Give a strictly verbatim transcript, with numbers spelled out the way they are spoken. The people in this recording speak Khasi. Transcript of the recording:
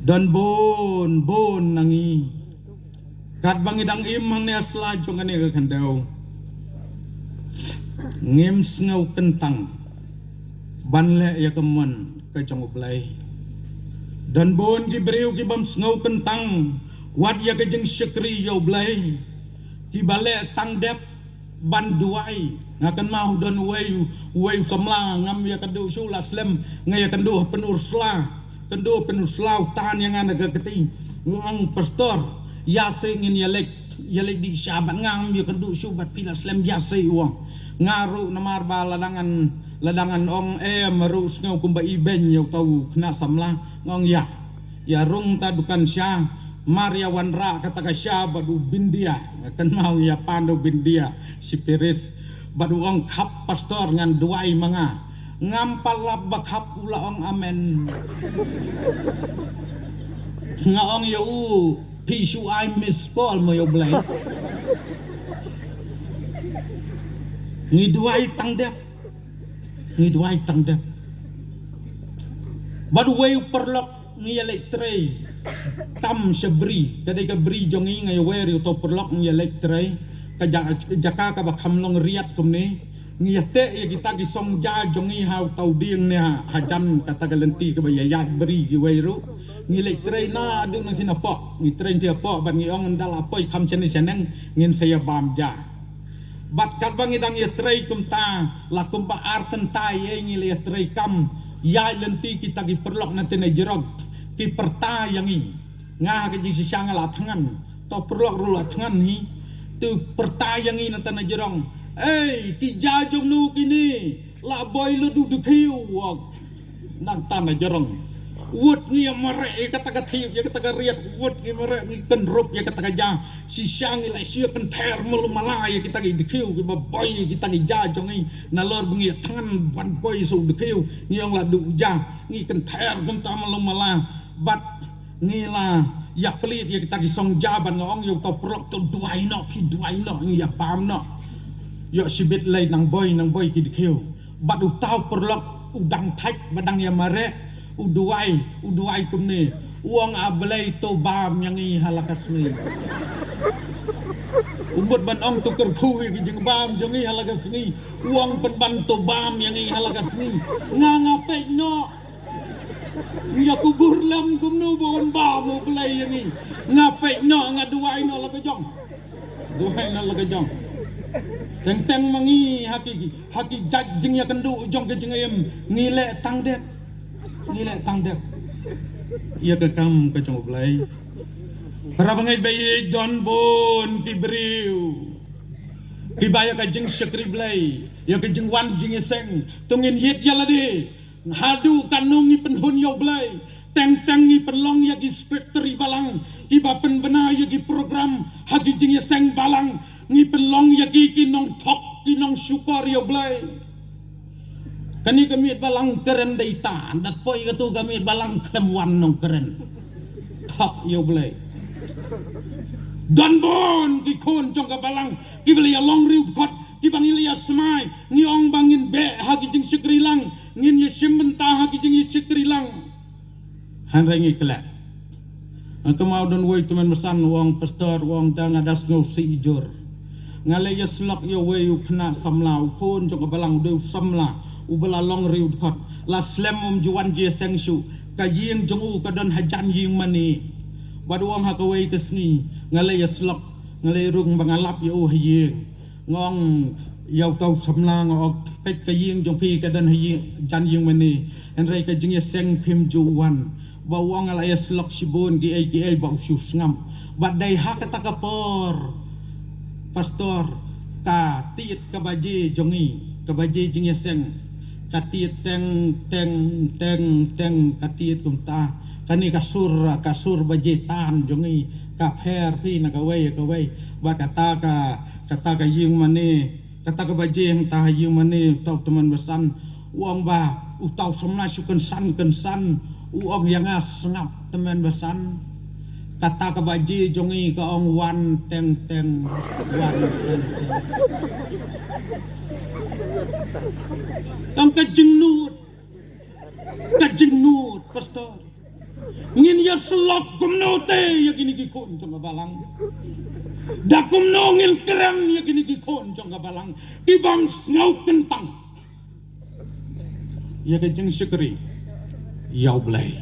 Don bun bun na ngi katba ngi dang im hangne ha sla jong kane ka khyndew, ngim sngew kyntang ban leh ïa ka mon ka jong U Blei. Don bun ki briew ki bym sngew kyntang wat ïa ka jingshakri ïa U Blei, kiba leh tang dep ban duwai. Nga kynmaw don uwei, uwei u samla, ngam ïakynduh shuh, la slem nga ïakynduh ha pynur sla, kynduh pynur sla, u tan ïa nga na ka kti, u ong, "Pastor, ïa sei ngin ïa leit, ïa leit dih sha bad nga, ngam ïakynduh shuh bad phi." La slem, "Ïa sei," u ong. Nga ruh namar ba la dang ngan, la dang ngan ong, "Em, ruh sngew kumba i beiñ ïa uta u khynnah samla," nga ong, "Ïa, ïa rung ta dukan sha, mar ïa wanrah kata ka sha bad u bindia." Nga kynmaw ïa pan u bindia, shi piris. Bad u ong, "Khap pastor, ngan duwai ma nga." Ngam pat lap ba khap u la ong amen. Nga ong ïa u, "Phi shu ai miss call mo ïa U Blei?" Ngi duwai tang dep. Ngi duwai tang dep. Bad uwei u paralok ngi ïa leit trei kam sha bri, ka dei ka bri jong ngi, nga ïa wer ïa uto u paralok ngi ïa leit trei. Ka ja-, jaka kaba kham long riat kumne. Ngi ïa teh ïa kita ki song ja jong ngi ha uta u dieng ne ha, hajan kata ka lynti kaba ïa ïaid bri kiwei ruh. Ngi leit trei naduh nangta hapoh. Ngi trei nangta hapoh bad ngi ong, "Ynda la poi kham shane shaneng ngin sa ïa bam ja." Bad katba ngi dang ïa trei kumta, la kumba ar kynta ïa ngi la ïa trei kam, ïa lynti kita ki paralok na tynai jrong ki pyrta ïa ngi. Nga ha ka jingshisha nga la thngan, to paralok ruh la thngan hi. To pyrta ïa ngi na tynai jrong. "Ei, ki ja jong no kine, la boi lut u dkhiew," u ong. Nangta na jrong. Wut ngi ïa mareh ïa kata ka thiep, ïa kata ka riat, wut ngi mareh, ngi kynrup ïa kata ka ja. Shisha ngi la shu kynther malu mala ïa kita ki dkhiew kiba boi ïa kita ki ja jong ngi. Nalor ba ngi ïa thngan ban boi sa u dkhiew, ngi ong la duh ja, ngi kynther kumta malu mala. Bad ngi la ïa plie ïa kita ki song ja bad nga ong ïa uta u paralok, "To duwai noh, phi duwai noh, ngi ïa bam noh." Ïoh shibit lei nang boi, nang boi ki dkhiew. Bad uta u paralok u dang thait ba dang ïa mareh, u duwai, u duwai kumne. U ong, "A Blei, to bam ïa ngi ha la ka sngi." U mut ban ong to kyrkhu ïa ki jingbam jong ngi ha la ka sngi. U ong, "Pynban to bam ïa ngi ha la ka sngi." Nga, nga peit noh. Nga kubur lem kumno ba un bam U Blei ïa ngi. Nga peit noh, nga duwai noh la ka jong. Duwai noh la ka jong. Teng teng ma ngi ha ki, ha ki jait jingïakynduh jong ka jingim, ngi leh tang dep. Ngi leh tang dep ïa ka kam ka jong U Blei. Para bangeit ba ïeit, don bun ki briew kiba ïa ka jingshakri Blei, ïa ka jingwan jingïaseng, to ngin ïit ïa lade. Haduh katno ngi pynhun ïa U Blei? Teng teng ngi pynlong ïa ki secretary balang kiba pynbna ïa ki program ha ki jingïaseng balang. Ngi pynlong ïa ki ki nongthok, ki nongshukor ïa U Blei. Kane ka miet balang kren dei ta, dat poi katu ka miet balang khlem wan nongkren. Thok ïa U Blei. Don bun ki khun jong ka balang kiba la ïa long riewdkhot, kiba ngi la ïa smai, ngi ong ba ngin beh ha ki jingshakri lang, ngin ïa shim bynta ha ki jingïashakri lang. Hynrei ngi klet. Nga kynmaw don uwei u tymmen basan u ong, "Pastor," u ong, "te nga da sngewsih jur. Nga la ïa slok ïa uwei u khynnah samla, u khun jong ka balang, u dei u samla uba la long riewdkhot. La slem um ju wan jingïaseng shuh. Ka ïing jong u ka don hajan ïing mane." Bad u ong, "Ha kawei ka sngi nga la ïa slok, nga la ïa rung ba nga lap ïa u ha ïing. Nga ong ïa uta u samla, nga ong, 'Peit, ka ïing jong phi ka don ha ïing, jan ïing mane, hynrei ka jingïaseng phim ju wan.'" Ba u ong, "Nga la ïa slok shibun kiei kiei ba u shu sngap." Bad dei ha kata ka por, Pastor, ka tied ka baje jong ngi, ka baje jingïaseng, ka tied teng teng teng teng, ka tied kumta. Kane ka sur, ka sur baje tan jong ngi ka pher phi na kawei kawei. Bad kata ka, kata ka ïing mane, kata ka baje hangta ha ïing mane, uta u tymmen basan u ong ba uta u samla shu kynsan kynsan, u ong ïa nga, "Sngap tymmen basan, kata ka baje jong ngi ka ong wan teng teng, wan teng teng." Tang ka jingnud, ka jingnud, Pastor. Ngin ïa syllok kumno te ïa kine ki khun jong ka balang? Da kumno ngin kren ïa kine ki khun jong ka balang ki bym sngew kyntang ïa ka jingshakri ïa U Blei?